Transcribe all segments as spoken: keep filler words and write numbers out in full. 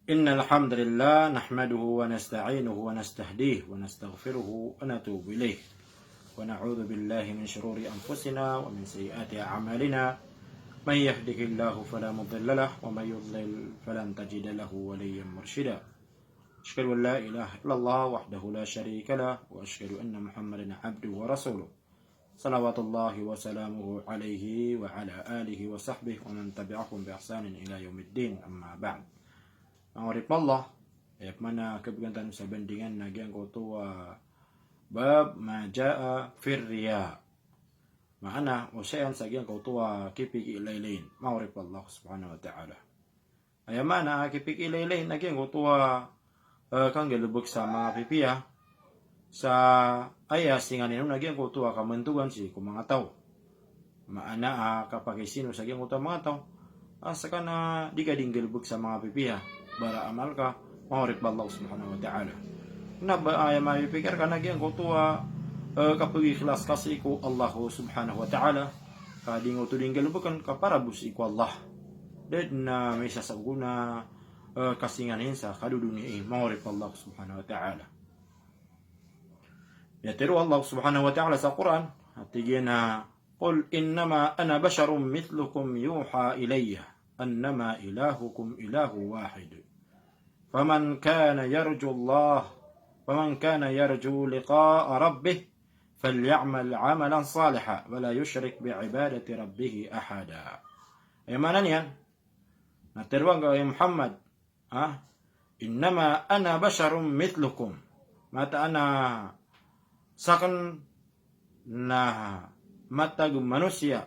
إن الحمد لله نحمده ونستعينه ونستهديه ونستغفره ونتوب إليه، ونعوذ بالله من شرور أنفسنا ومن سيئات أعمالنا. من يهده الله فلا مضل له، ومن يضلل فلن تجد له وليا مرشدا. أشهد أن لا إله إلا الله وحده لا شريك له، وأشهد أن محمدا عبده ورسوله. صلوات الله وسلامه عليه وعلى آله وصحبه ومن تبعهم بإحسان إلى يوم الدين. أما بعد. Manga oripn o Allah, aya pman a kabgan tano sa bandingan na giyangkoto a bab ma jaa fir riya. Maana, osayan sa giyangkoto a kipikiilaylayin. Manga oripn o Allah subhanahu wa ta'ala. Aya maana a kipikiilaylayin na giyangkoto a, eh, kanggalbk sa manga pipiya, sa aya singanin on na giyangkoto a kamantogan sii ko manga taw. Maana a kapakisino sa giyangkoto a manga taw a ska na di ka di nggalbk sa manga pipiya, bara amal ka, manga oripn o Allah subhanahu wa ta'ala. Na ba aya mapipikir ka na giyangkoto a, eh, kapagikhlas ka sii ko Allah subhanahu wa ta'ala, ka di ngka oto di nggalbkn ka para bo sii ko Allah. Da dn a misasagoon a, eh, kasinganin sa kadodoniya i, manga oripn o Allah subhanahu wa ta'ala. Miyatero o Allah subhanahu wa ta'ala sa Qur'an, a tig iyan a, قل إنما أنا بشر مثلكم يوحى إلي أنما إلهكم إله واحد. فمن كان يرجو الله، فمن كان يرجو لقاء ربه فليعمل عملا صالحا ولا يشرك بعبادة ربه أحدا. Aya maana niyan, na tero angka, ya Muhammad, ha? إنما أنا بشر مثلكم. Mataan a sakn na matag manosiya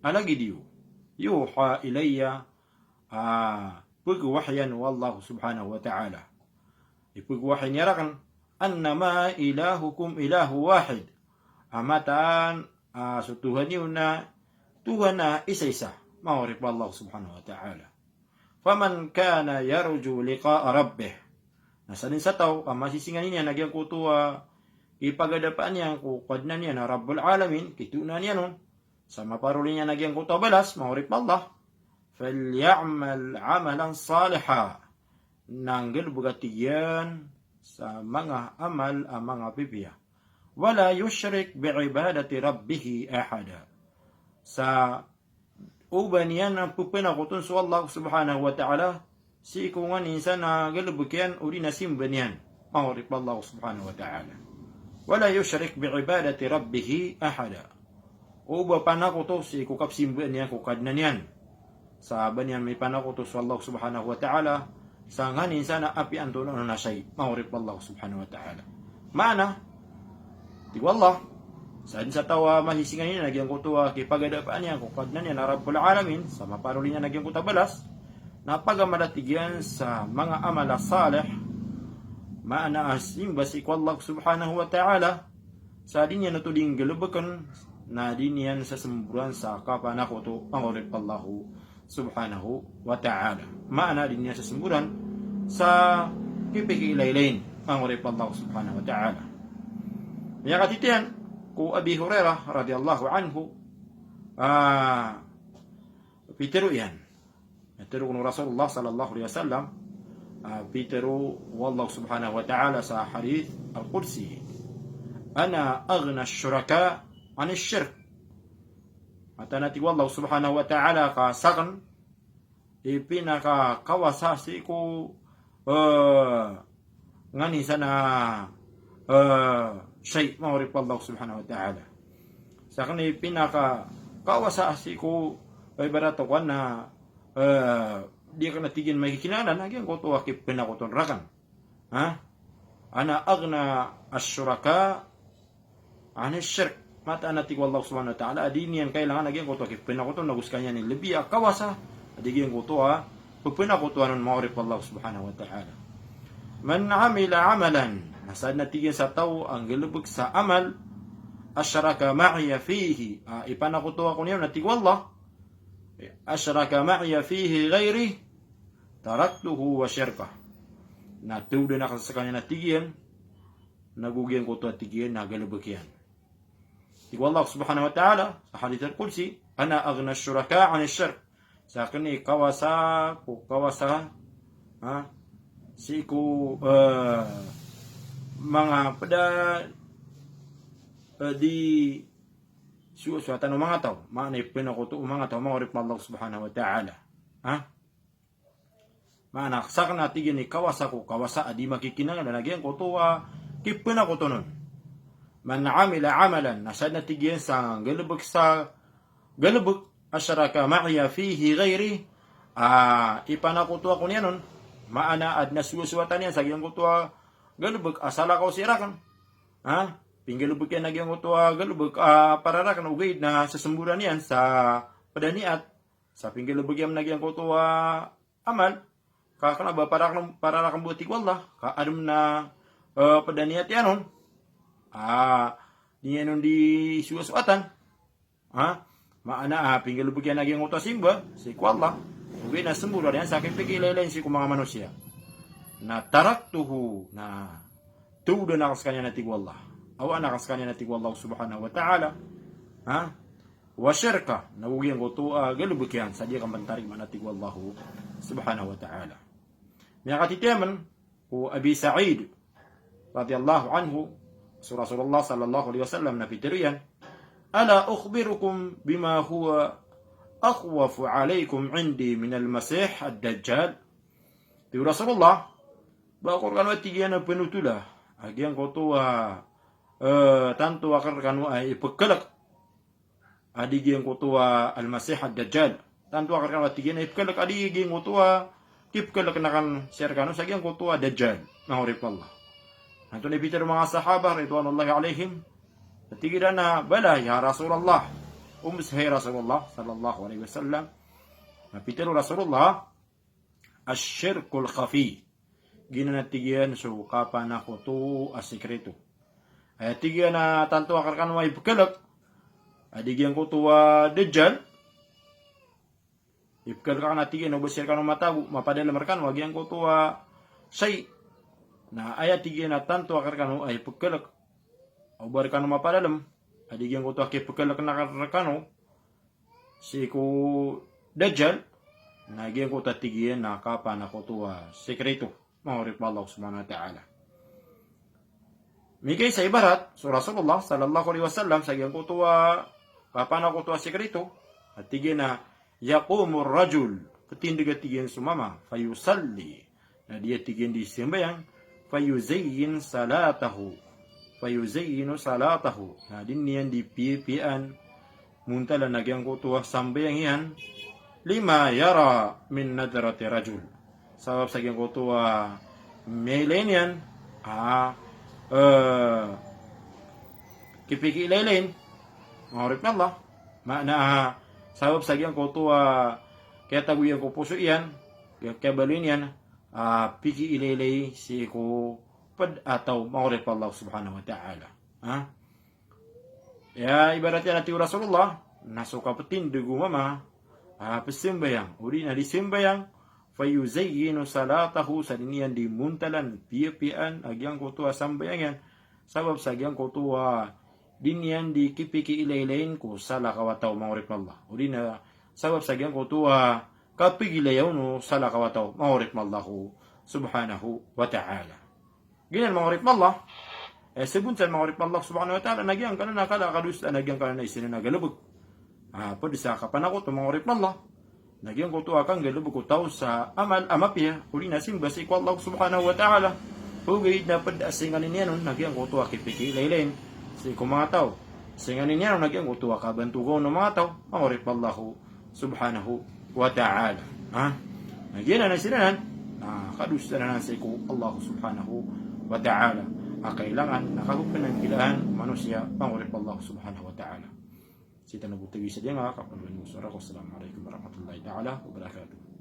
a lagid iyo. يوحى إلي, a, pkhawahiyan o Allah subhanahu wa ta'ala. Ipkhawahi niyan rakn, أنما إلهكم إله واحد. A mataan a so Tuhan iyo na Tuhan a isaisa. Manga oripn o Allah subhanahu wa ta'ala. فمن كان يرجو لقاء ربه. Na sadn sa taw a masisinganin iyan a giyangkoto a ipagadapaan iyan ko Kadnan iyan a Rabbul Alamin, kitoona niyan on sa maparoli niyan a giyangkoto a balas, manga oripn o Allah, فليعمل عملا صالحا. Na nggalbk a tig iyan sa manga amal a manga pipiya. ولا يشرك بعبادة ربه أحدا. Sa o ba niyan pphanakoton so Allah subhanahu wa ta'ala sii ko nganin san a galbk iyan odi na simba niyan, manga oripn o Allah subhanahu wa ta'ala. ولا يشرك بعبادة ربه أحدا. O ba panakoto sii ko kapsimba niyan ko Kadnan iyan. Sa ba niyan mipanakoto so Allah subhanahu wa ta'ala sa nganin san a apiya antonaa on a shay, manga oripn o Allah subhanahu wa ta'ala. Maana, tig o Allah, sadn sa taw a masisinganin iyan a giyangkoto a kipagadapaan iyan ko Kadnan iyan a Rabbul Alamin, sa maparoli niyan a giyangkoto a balas, na pagamala tig iyan sa manga amal a salih, maana a simba sii ko Allah subhanahu wa ta'ala, sa di niyan oto di nggalbkn, na di niyan sasamboran sa kapanakoto, manga oripn o Allah subhanahu wa ta'ala. Maana di niyan sasamboran sa kipikiilaylayin, manga oripn o Allah subhanahu wa ta'ala. Miyakatitiyan ko Abi Hurairah radhiyallahu anhu, a, pitharo iyan. Pitharo o Rasulullah sallallahu alaihi wasallam, a, pitharo o Allah subhanahu wa ta'ala sa hadith al-qudsi, أنا أغنى الشركاء عن الشرك. Mataan a tig o Allah subhanahu wa ta'ala ka sakn i pinakakawasa sii ko, eh, nganin san a, eh, shay, manga oripn o Allah subhanahu wa ta'ala. Sakn i pinakakawasa sii ko, eh, ibarat o kowan na, eh, di akn a tig iyan makikinaanan a giyangkoto a kipphanakoton rakn. Ha? أنا أغنى الشركاء عن الشرك. Mataan a tig o Allah subhanahu wa ta'ala a di niyan kailangan a giyangkoto a kipphanakoton, ago skaniyan i lbi a kawasa a di giyangkoto a pphanakotoan on, manga oripn o Allah subhanahu wa ta'ala. من عمل عملا, na sadn a tig iyan sa taw a nggalbk sa amal, أشرك معي فيه, a, ipanakoto ako niyan on a tig o Allah, أشرك معي فيه غيري تركته وشركه. Na tawdan akn skaniyan a tig iyan, na go giyangkoto a tig iyan na galbk iyan. Tig o Allah subhanahu wa ta'ala sa hadith al-qudsi, أنا أغنى الشركاء عن الشرك. Sakn i kawasa ko kawasa, ha, sii ko, eh, manga pd a, eh, di sowasowatan o manga taw, maana i pnakoto o manga taw, manga oripn o Allah subhanahu wa ta'ala. Ha? Maana sakn a tig iyan i kawasa ko kawasa a di makikinanglan a giyangkoto a kipnakoto on. Man amila amalan, na sadn a tig iyan sa nggalbk sa galbk, ashraka ma'iya fihi ghayri, a ipanakoto ako niyan on, maana adn a sowasowatan iyan sa giyangkoto a galbk a salakaw sii rakn. Ha? Pinggalbk iyan a giyangkoto a galbk a para rakn, ogaid na sasmboran iyan sa pd a niyat. Sa pinggalbk iyan a giyangkoto a amal, ka kna ba para rakn, para rakn bo, a tig o Allah, ka adn a, eh, pd a niyat iyan on. Ah, di niyan on di sowasowatan. Ha? Maana, ah, pinggalbk iyan a giyangkoto a simba sii ko Allah, ogaid na sasmboran iyan sa kipikiilaylayin sii ko manga manosiya. Na taraktuhu, na tawdan akn skaniyan, a tig o Allah. Awaan akn skaniyan, a tig o Allah subhanahu wa ta'ala. Ha? Wa shirkah, na go giyangkoto a galbk iyan sa di akn pn tarimaan, a tig o Allah subhanahu wa ta'ala. Miyakatitiyaman o Abi Sa'id radiyallahu anhu, so Rasulullah sallallahu alaihi wasallam na pitharo iyan, "Ala ukhbirukum bima huwa akhwafu alaikum indi minal Masih ad-Dajjal?" Tig o Rasulullah, ba ako rkano, a tig iyan, a pnotola a giyangkoto a, eh, tanto akn rkano a ipkhalk a di giyangkoto a Al-Masih ad-Dajjal. Tanto akn rkano, a tig iyan, a ipkhalk a di giyangkoto a kipkhalkn akn sii rkano sa giyangkoto a Dajjal, manga oripn o Allah. Antonaa i pitharo o manga sahaba ridwanullahi alaihim? A tig iran a, "Bala ya Rasulullah." Oms, hay Rasulullah sallallahu alaihi wasallam. Na pitharo o Rasulullah, "Ash-shirkul khafi." Giyanan, a tig iyan, so kapanakoto a sikreto. Aya tig iyan a tanto akn rkano a ipkhalk a di giyangkoto a Dajjal, ipkhalk akn, a tig iyan, o ba sii rkano matago, mapadalm rkano a giyangkoto a shay. Na aya tig iyan a tanto akn rkano a ipkhalk, o ba rkano mapadalm a di giyangkoto a kipkhalkn akn rkano sii ko Dajjal, na giyangkoto, a tig iyan, na kapanakoto a sikreto, manga oripn o Allah subhanahu wa ta'ala. Mikaisa ibarat so Rasulullah sallallahu alaihi wasallam sa giyangkoto a kapanakoto a sikreto, a tig iyan a, "Yaqumu ar-rajul," pthindg, a tig iyan, so mama, "fayusalli," na di, a tig iyan, di sambayang, "fayuzayyin salatahu, fayuzayyinu salatahu," na di niyan di piyapiyaan, montalan a giyangkoto a sambayang iyan, "lima yara min nadrati rajul," sabap sa giyangkoto a miyailay niyan a, eh, kipikiilaylayin, manga oripn o Allah. Maana, sabap sa giyangkoto a kiyatago iyan ko poso iyan, kiyabaloy niyan a pikiilaylay sii ko pd a taw, manga oripn o Allah subhanahu wa ta'ala. Ha? Aya ibarat iyan, a tig o Rasulullah, na so kapthindg o mama a pzambayang odi na di sambayang, "fayuzayyinu salatahu," sa di niyan di montalan, piyapiyaan a giyangkoto a sambayang iyan, sabap sa giyangkoto a di niyan di kipikiilaylayin ko salakaw a taw, manga oripn o Allah, odi na sabap sa giyangkoto a kapikiilayaw o salakaw a taw, manga oripn o Allah subhanahu wa ta'ala. Giyanan, manga oripn o Allah, eh, sabap sa, manga oripn o Allah subhanahu wa ta'ala, na giyangkanan a kala a kadosa, na giyangkanan a isa anan a galbk a pd sa kapanakoto, manga oripn o Allah, na giyangkoto a kanggalbk o taw sa amal a mapiya odi na simba sii ko Allah subhanahu wa ta'ala, ogaid na pd a singanin iyan on na giyangkoto a kipikiilaylayin sii ko manga taw. Singanin iyan on na giyangkoto a kabantogan o manga taw, manga oripn o Allah subhanahu wa ta'ala. Ha? Na giyanan a isa anan a kadosa anan sii ko Allah subhanahu wa ta'ala a kailangan na kapnanggilaan o manosiya, manga oripn o Allah subhanahu wa ta'ala. Sii tano bo tagi sa diyanga, kapanakoto. Assalamu alaikum warahmatullahi ta'ala wabarakatuh.